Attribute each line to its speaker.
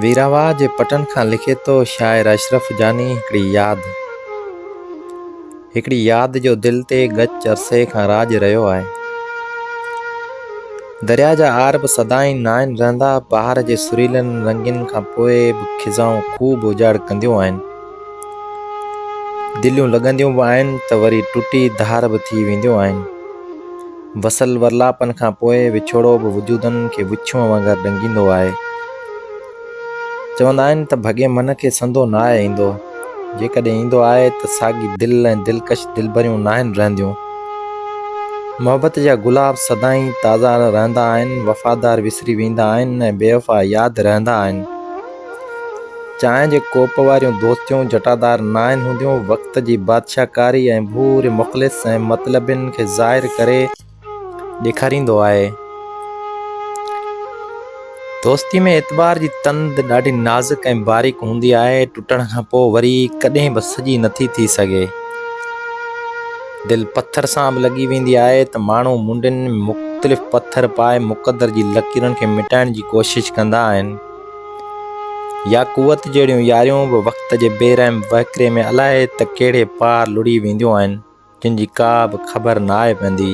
Speaker 1: ويراواهه جي پٽن کان لکي ٿو شاعر اشرف جاني هڪڙي ياد هڪڙي ياد جو دل تي ڳچ عرصي کان راڄ رهيو آهي. درياء جا آر به سدائين ناهن رهندا، بهار جي سريلن رنگين کان پوء به خزائون خوب اجاڙ ڪنديون آهن. دليون لڳنديون به آهن ته وري ٽٽي ڌار به ٿي وينديون آهن. وصل ورلاپن کان پوء وڇوڙو به وجودن کي وڇونء وانگر ڏنگيندو آهي. چوندا آهن ته ڀڳي من کي سندو ناهي ايندو. جيڪڏهن ايندو آهي ته ساڳي دل ۽ دلڪش دلبريون ناهن رهنديون. محبت جا گلاب سدائين تازا رهندا آهن، وفادار وسري ويندا آهن ۽ بيوفا ياد رهندا آهن. چانهه جي ڪوپ واريون دوستيون جٽادار ناهن هونديون، وقت جي بادشاهڪاري ۽ ڀوري مخلص ۽ مطلبين کي ظاهر ڪري ڏيکاريندو آهي. دوستي ۾ اعتبار جي تند ڏاڍي نازڪ ۽ باريڪ هوندي آهي، ٽٽڻ کان پوء وري ڪڏهن به سڄي نٿي ٿي سگهي. دل پٿر سان به لڳي ويندي آهي ته ماڻهو منڊين ۾ مختلف پٿر پائي مقدر جي لڪيرن کي مٽائڻ جي ڪوشش ڪندا آهن. يا قوت جهڙيون ياريون به وقت جي بي رحم وهڪري ۾ الائي ته ڪهڙي پار لڙهي وينديون آهن، جن جي ڪا به خبر ناهي پوندي.